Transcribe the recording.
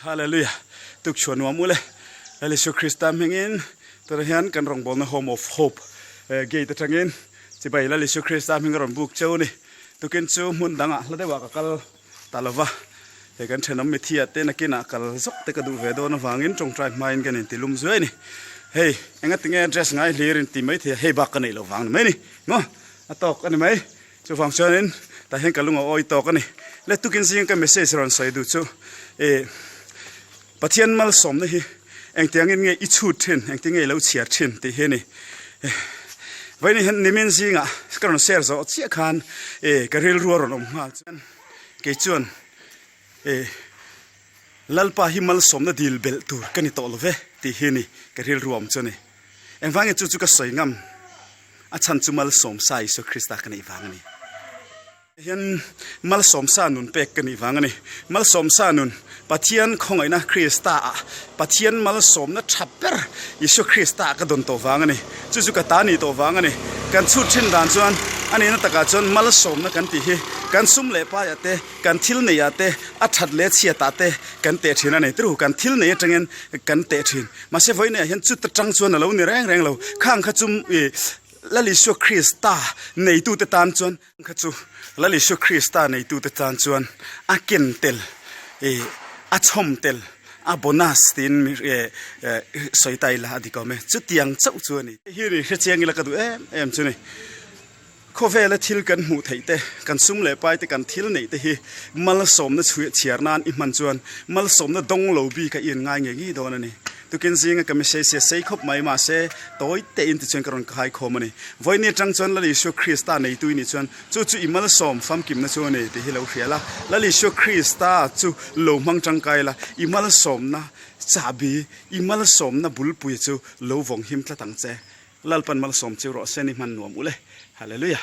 Hallelujah! Tukchhuah nuam ule Lal Isu Krista hmingin tunah hian kan rawngbawlna Home of Hope gate atangin chibai Lal Isu Krista hming a rawn buk cheu a ni. Tukin chu hmun dangah hla deuhah ka kal ta lova, hei kan thenawm mithi ah te nakinah kal zawk te ka duh ve dawn avangin tawngtai hmain kan inti lum zuai a ni. Hei engatinge dress ngai hlir inti maithei a, hei bak ka neih loh vang ni mai a ni maw? A tawk a ni mai. Chuvang chuanin tah hian ka lung a awi tawk a ni. Le tukin zing ka message rawn sawi duh chu ih Pathian malsawmna hi engtiangin nge i chhut thin, engtin nge i lo chhiar thin tih hi a ni. Vawiin hian nimin zingah ka rawn share zawh chiah khan ih ka rilru a rawn awm nghal chuan kei chuan ih Lalpa hi malsawmna dil belh tur ka ni tawh lo ve tih hi a ni ka rilru a awm chu a ni. Engvangin chu chu ka sawi ngam? A chhan chu malsawmsa Isua Krista ka neih vang a ni. Hian malsawmsa nun pek ka nih vang a ni. Malsawmsa nun, Pathian khawngaihna Krista ah, Pathian malsawmna tha ber Isua Krista ah ka dawn tawh vang a ni. Chu chu ka ta nih tawh vang a ni. Kan chhut thin dan chuan a nihna takah chuan malsawmna kan tih hi kan sum leh paiah te, kan thil neihah te, a that leh chhiatah te kan teh thin a ni. Tiru, kan thil neih atangin kan teh thin. Mahse vawiinah hian chuta tang chuan a lo ni reng reng lo. Khang kha chu ih Lal Isua Krista neitute tan chuan kha chu Lal Isua Krista neitute tan chuan a ken tel ih a chhawm tel a bonus tiin ih sawi ta ila a dik awm e. Chutiang chauh chu a ni. Hei hi ni hrechiang ila ka duh em em chu ni. Khawvela thil kan hmuh theih te, kan sum leh pai te, kan thil neih te hi malsawmna chhiar nan i hman chuan malsawmna dawng lo bik a i en ngai ngei ngei dawn a ni. Tukin zinga ka message hi a sei khawp mai mahse tawi tein tichuan ka rawn ka hai khawm a ni. Vawiin atang chuan Lal Isua Krista neitu i nih chuan chu chu i malsawm famkimna chu a ni tih hi lo hria la. Lal Isua Krista chu lo hmang tangkai la, i malsawmna chahbi, i malsawmna bulpui chu lo vawng him tlat ang che. Lalpan malsawm chiu rawh se ni hman nuam ule. Hallelujah.